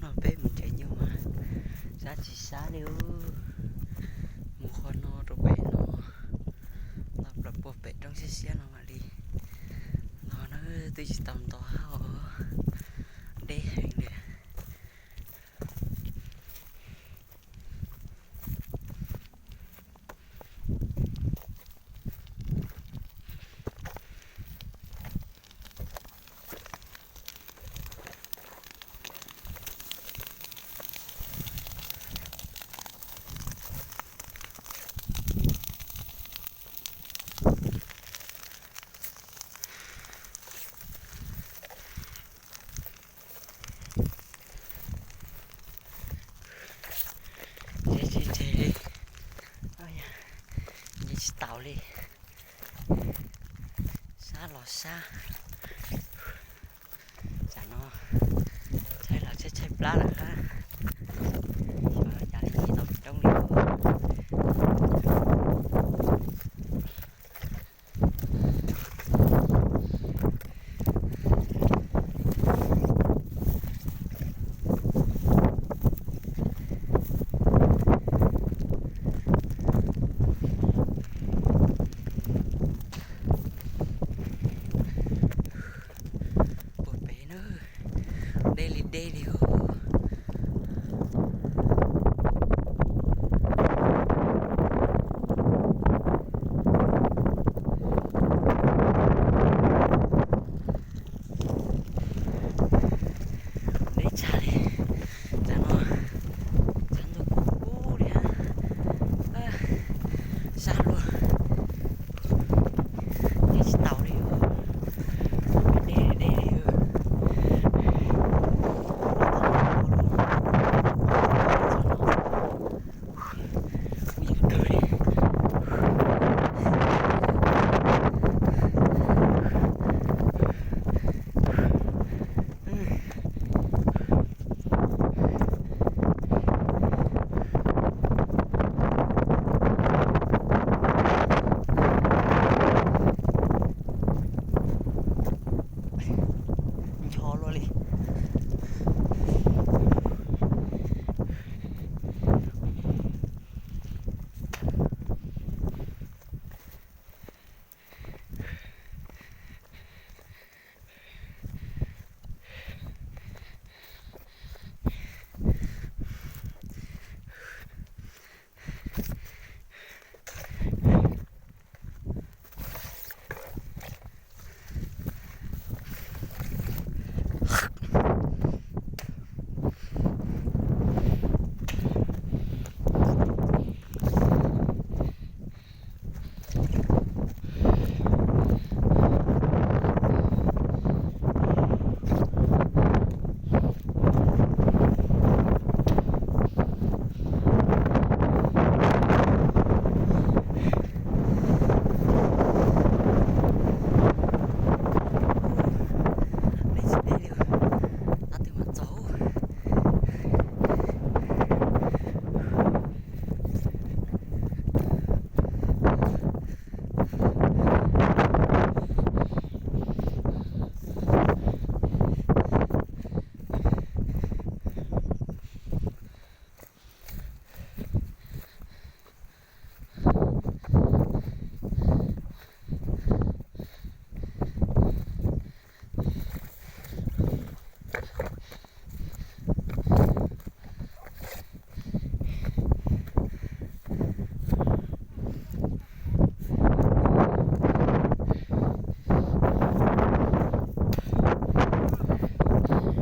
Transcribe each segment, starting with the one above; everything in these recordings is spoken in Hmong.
No peb mus nrhiav nyuj mas sab tsis sab li ub. Mus qhov no rau pem no, los plaws puag pem roob siab siab no mam li los na, twb tsis tau nto hab os, deb heev li. Ntshe, ntshe, ntshe li, ntshe tsis taus li. Sab los sab. Tsam no tshaib los tshaib tshaib plab lawm hab. Xyov cas li tsis tau roob li. Puag pem na, deb li deb li os. Deb tshaj li, tsam no tshav ntuj kub kub li, sab luaj, nrhiav tsis taus li, deb deb li. Kuv yeej kawg li. Ncho luaj li. Deb tsis deb li, tab twg mas txog.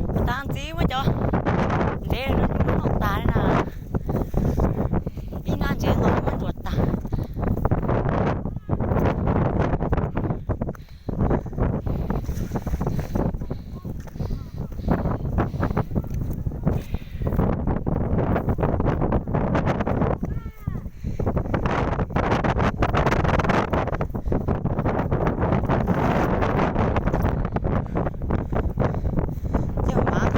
Ua tas ntxiv muab cov ntsev no muab noj tas li na. Ib hnab ntsev no muab ntsuas tas. Coj mav,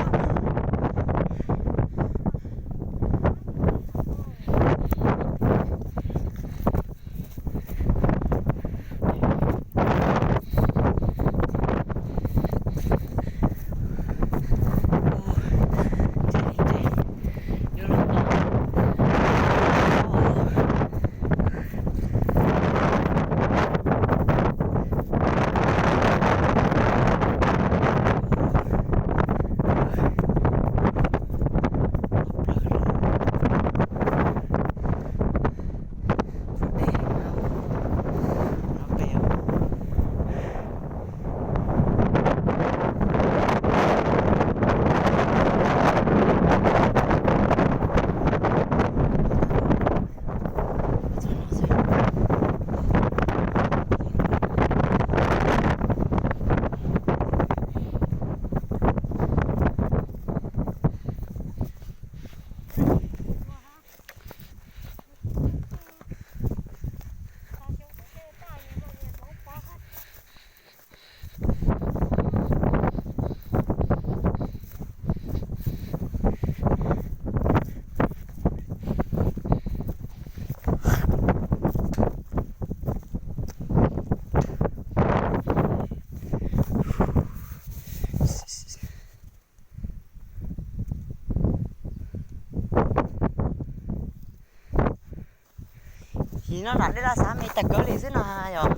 Nim no nam dej laj xav me tag kawg li xwb no yog.